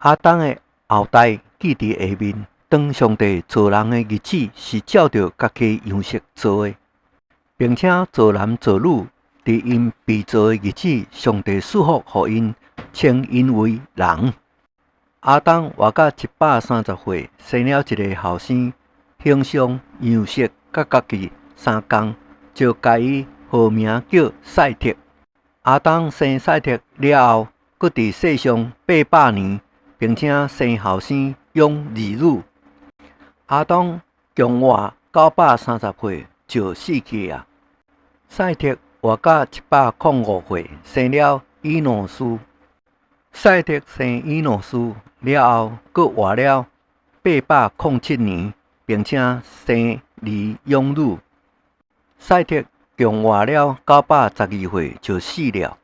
亞當的後代記佇下面。當上帝造人的日子是照著家己樣式造的，並且造男造女，佇𪜶被造的日子，上帝賜福予𪜶，稱𪜶為人。亞當活到130歲，生了一个後生，形象樣式佮家己相仝，就共伊號名叫賽特。亞當生賽特了後，閣佇世上800年，並且生後生養兒女。亞當共活930歲就死去矣。賽特活到105歲，生了以挪斯。賽特生以挪斯了後，閣活了807年，並且生兒養女。賽特共活了912歲就死了。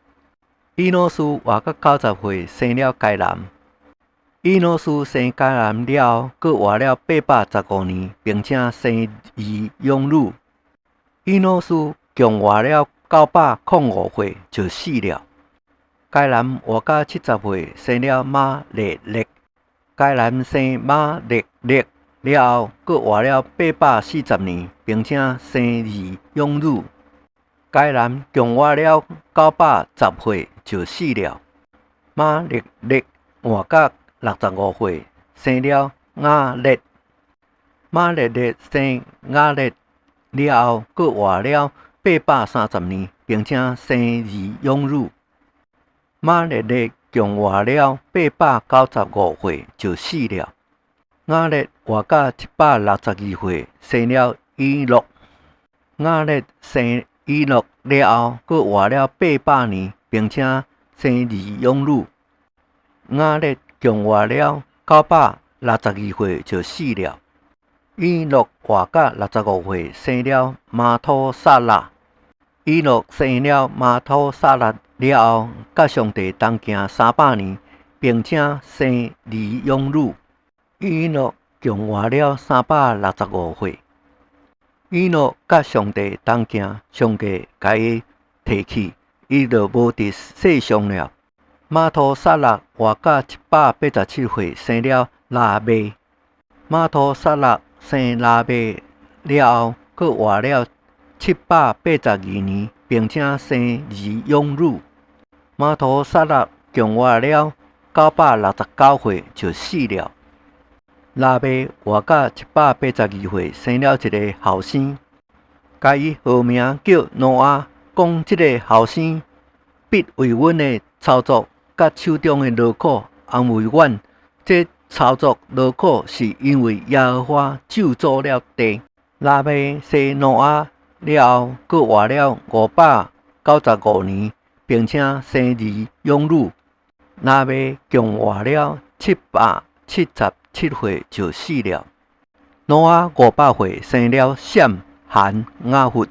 以挪斯活到90歲，生了該南。以挪斯生該南了後，閣活了815年，並且生兒養女。以挪斯共活了905歲就死了。該南活到70歲，生了瑪勒勒。該南生瑪勒勒了後，閣活了840年，並且生兒養女。該南共活了910歲就死了。瑪勒勒活到65歲，生了雅列。瑪勒勒生雅列了後，閣活了830年，並且生兒養女。瑪勒勒共活了895歲就死了。雅列活到162歲，生了以諾。雅列生以諾了後，閣活了800年，並且生兒養女。雅列共活了962歲就死了。以諾活到65歲，生了瑪土撒勒。以諾生了瑪土撒勒了後，佮上帝同行300年，並且生兒養女。以諾共活了365歲。以諾佮上帝同行，上帝共伊提去，伊就無佇世上了。瑪土撒勒活到187歲，生了拉麥。瑪土撒勒生拉麥了後，閣活了782年，並且生兒養女。瑪土撒勒共活了969歲就死了。拉麥活到182歲，生了一个後生，共伊號名叫挪亞，講這个後生必為阮的操作佮手中的勞苦安慰阮。這操作勞苦是因為耶和華咒詛了地。拉麥生挪亞了後，閣活了595年，並且生兒養女。拉麥共活了777歲就死了。挪亞500歲，生了閃、含、雅弗。